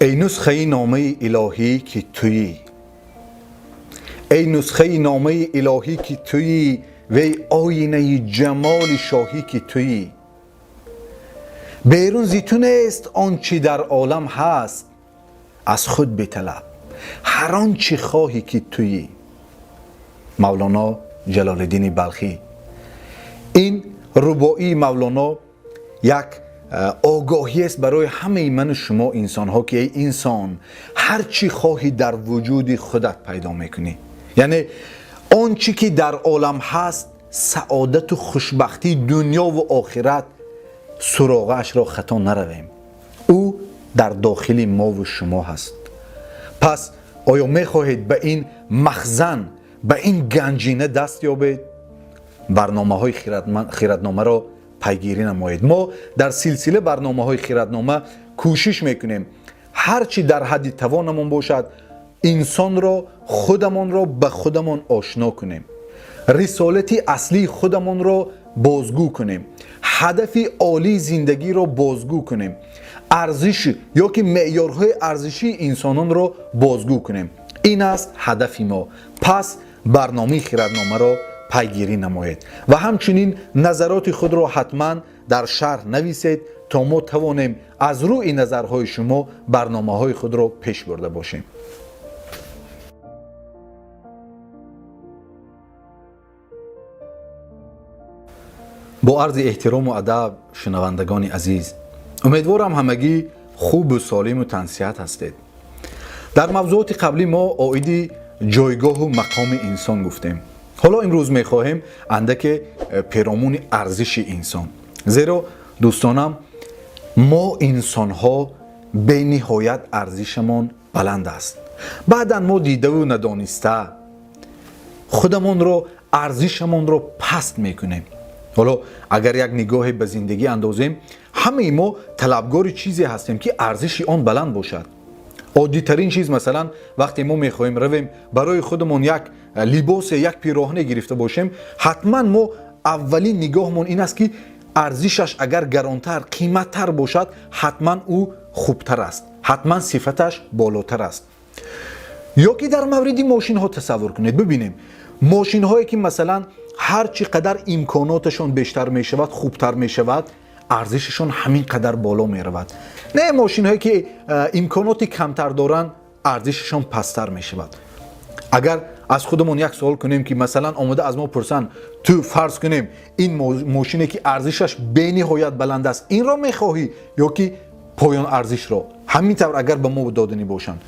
Эй нусхаи номаи илоҳӣ, ки туӣ, эй нусхаи номаи илоҳӣ, ки туӣ, вей оинаи ҷамоли шоҳӣ, ки туӣ. Берун зи ту нест он чи дар олам ҳаст, аз худ биталаб ҳар он чи хоҳӣ, ки туӣ. Мавлоно Ҷалолиддини Балхӣ. Ин рубоии Мавлоно як огоҳиест барои ҳамаи ману шумо инсонҳо, ки эй инсон, ҳар чӣ хоҳӣ, дар вуҷуди худат пайдо мекунӣ. Яъне он чӣ ки дар олам ҳаст, саодату хушбахтии дунёву охират, суроғаашро хато наравем, ӯ дар дохили мову шумо ҳаст. Пас оё мехоҳед ба ин махзан, ба ин ганҷина даст ёбед? Барномаҳои Хиратномаро пайгирӣ намоед. Мо дар силсила барномаҳои Хиратнома кӯшиш мекунем, ҳар чӣ дар ҳадди тавонамон бошад, инсонро, худамонро ба худамон ошно кунем, рисолати аслии худамонро бозгӯ кунем, ҳадафи олии зиндагиро бозгӯ кунем, арзиш ё ки меъёрҳои арзишии инсононро бозгӯ кунем. Ин аст ҳадафи мо. Пас барномаи Хиратномаро пайгирӣ намоед ва ҳамчунин назароти худро ҳатман дар шарҳ нависед, то мо тавонем аз рӯи назарҳои шумо барномаҳои худро пеш бурда бошем. Бо арзи эҳтирому адаб, шунавандагони азиз, умедворам, ҳамагӣ хубу солиму тансиҳат ҳастед. Дар мавзӯоти қаблӣ мо оиди ҷойгоҳу мақоми инсон гуфтем. Ҳоло имрӯз мехоҳем андаке перомуни арзиши инсон, зеро, дӯстонам, мо инсонҳо бениҳоят арзишамон баланд аст. Баъдан мо дидаву надониста худамонро, арзишамонро паст мекунем. Ҳоло агар як нигоҳе ба зиндагӣ андозем, ҳамаи мо талабгори чизе ҳастем, ки арзиши он баланд бошад. Оддитарин чиз, масалан, вақте мо мехоҳем равем барои худамон як либосе, як пироҳане гирифта бошем, ҳатман мо аввалин нигоҳмон ин аст, ки арзишаш агар гаронтар, қиматтар бошад, ҳатман ӯ хубтар аст, ҳатман сифаташ болотар аст. Ё ки дар мавриди мошинҳо тасаввур кунед, бибинем, мошинҳое ки, масалан, ҳар чӣ қадар имконоташон бештар мешавад, хубтар мешавад, арзишашон ҳамин қадар боло меравад. Не, мошинҳое ки имконоти камтар доранд, арзишашон пасттар мешавад. Агар аз худамон як суол кунем, ки масалан омода аз мо пурсанд: ту, фарз кунем, ин мошине ки арзишаш бениҳоят баланд аст, инро мехоҳӣ ё ки поён арзишро? Ҳамин тавр агар ба мо доданӣ бошанд,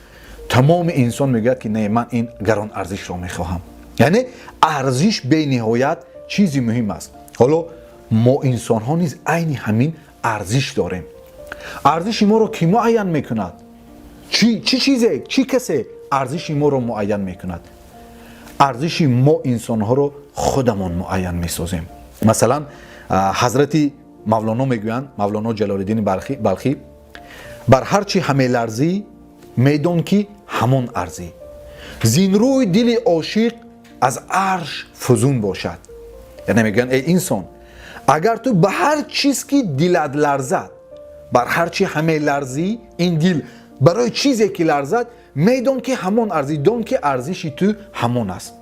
тамоми инсон мегӯяд, ки не, ман ин гарон арзишро мехоҳам. Яъне арзиш бениҳоят чизи муҳим аст. Ҳоло мо инсонҳо низ айни ҳамин арзиш дорем. Арзиши моро кӣ муайян мекунад? Чӣ чизе, чӣ касе арзиши моро муайян мекунад? Арзиши мо инсонҳоро худамон муайян месозем. Масалан, ҳазрати Мавлоно мегӯянд, Мавлоно Ҷалолиддини Балхӣ: «Бар ҳар чӣ ҳамеларзӣ, медон, ки ҳамон арзӣ. Зин рӯй дили ошиқ аз арш фузун бошад». Яъне мегӯянд: эй инсон, агар ту ба ҳар чиз ки дилат ларзад, бар ҳар чӣ ҳамеларзӣ, ин дил барои чизе ки ларзад, медон, ки ҳамон арзӣ, дон, ки арзиши ту ҳамон аст.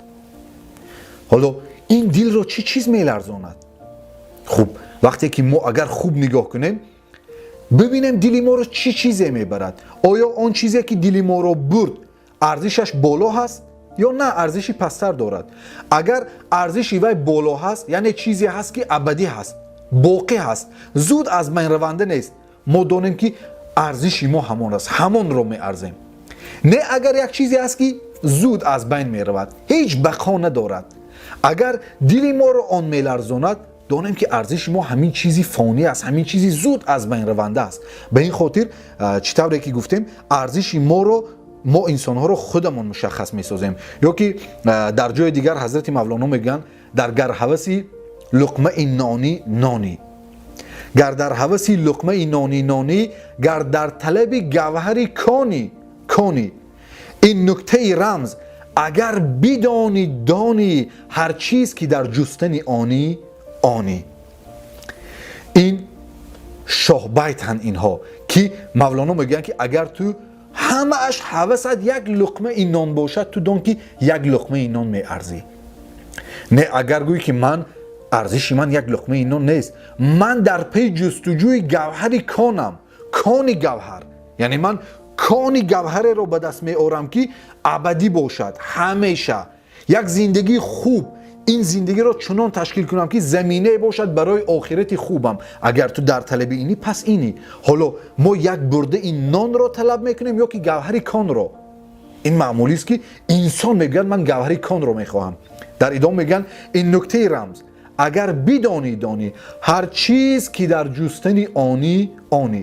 Ҳоло ин дилро чӣ чиз меларзонад? Хуб, вақте ки мо агар хуб нигоҳ кунем, бибинем, дили моро чӣ чизе мебарад. Оё он чизе ки дили моро бурд, арзишаш боло ҳаст ё на, арзиши пасттар дорад? Агар арзиши вай боло ҳаст, яъне чизе ҳаст, ки абадӣ ҳаст, боқӣ ҳаст, зуд аз байн раванда нест, мо донем, ки арзиши мо ҳамон аст, ҳамонро меарзем. Не, агар як чизе ҳаст, ки зуд аз байн меравад, ҳеҷ бақо надорад, агар дили моро он меларзонад, донем, ки арзиши мо ҳамин чизи фонӣ аст, ҳамин чизи зуд аз байн раванда аст. Ба ин хотир, чӣ тавре ки гуфтем, арзиши моро мо инсонҳоро худамон мушаххас месозем. Ё ки дар ҷои дигар ҳазрати Мавлоно мегӯянд: «Дар гар ҳаваси луқмаи нони нони, гар дар ҳаваси луқмаи нони нони, гар дар талаби гавҳари кони кони, ин нуктаи рамз агар бидонӣ, дони ҳар чиз ки дар ҷустани онӣ онӣ». Ин шоҳбайтанд инҳо, ки Мавлоно мегӯянд, ки агар ту Ҳамааш ҳавасат як луқмаи нон бошад, ту дон, ки як луқмаи нон меарзӣ. Не, агар гӯӣ, ки ман арзиши ман як луқмаи нон нест, ман дар пи ҷустуҷӯи гавҳари конам, кони гавҳар, яъне ман кони гавҳареро ба даст меорам, ки абадӣ бошад, ҳамеша як зиндагии хуб, ин зиндагиро чунон ташкил кунам, ки заминае бошад барои охирати хубам. Агар ту дар талаби инӣ, пас инӣ. Ҳоло мо як бурдаи нонро талаб мекунем ё ки гавҳари конро? Ин маъмулист, ки инсон мегӯяд: «Ман гавҳари конро мехоҳам». Дар идома мегӯянд: ин нуктаи рамз агар бидонӣ, донӣ ҳар чиз, ки дар ҷустани онӣ, онӣ.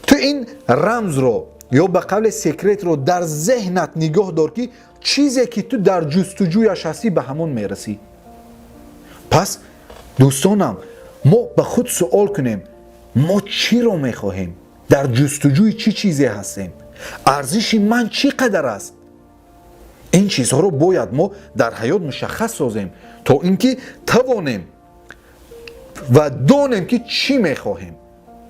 Ту ин рамзро ё ба қавле секретро дар зеҳнат нигоҳ дор, ки чизе, ки ту дар ҷустуҷӯяш ҳастӣ, ба ҳамон мерасӣ. Пас, дӯстонам, мо ба худ суол кунем: мо чиро мехоҳем, дар ҷустуҷӯи чӣ чизе ҳастем, арзиши ман чӣ қадар аст? Ин чизҳоро бояд мо дар ҳаёт мушаххас созем, то ин ки тавонем ва донем, ки чӣ мехоҳем.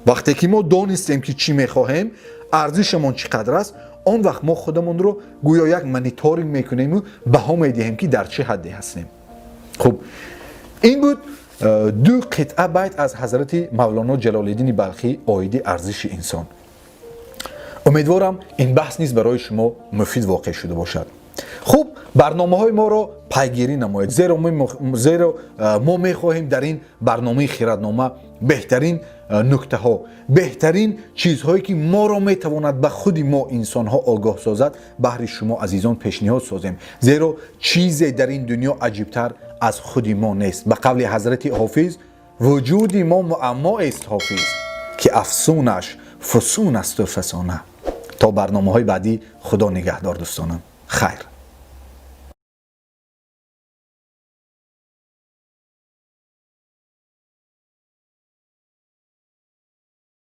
Вақте ки мо донистем, ки чӣ мехоҳем, арзишамон чӣ қадар аст, он вақт мо худамонро гӯё як мониторинг мекунему баҳо медиҳем, ки дар чӣ ҳадде ҳастем. Хуб, ин буд ду қитъа байт аз ҳазрати Мавлоно Ҷалолиддини Балхӣ оиди арзиши инсон. Умедворам, ин баҳс низ барои шумо муфид воқеъ шуда бошад. Хуб, барномаҳои моро пайгирӣ намоед, зеро мо мехоҳем дар ин барномаи Хиратнома беҳтарин нуктаҳо, беҳтарин чизҳое, ки моро метавонад ба худи мо инсонҳо огоҳ созад, баҳри шумо азизон пешниҳод созем, зеро чизе дар ин дунё аҷибтар аз худи мо нест. Ба қавли ҳазрати Ҳофиз: «Вуҷуди мо муаммоест, Ҳофиз, ки афсунаш фусун асту фасона». То барномаҳои баъдӣ, Худо нигаҳдор, дӯстонам, хайр.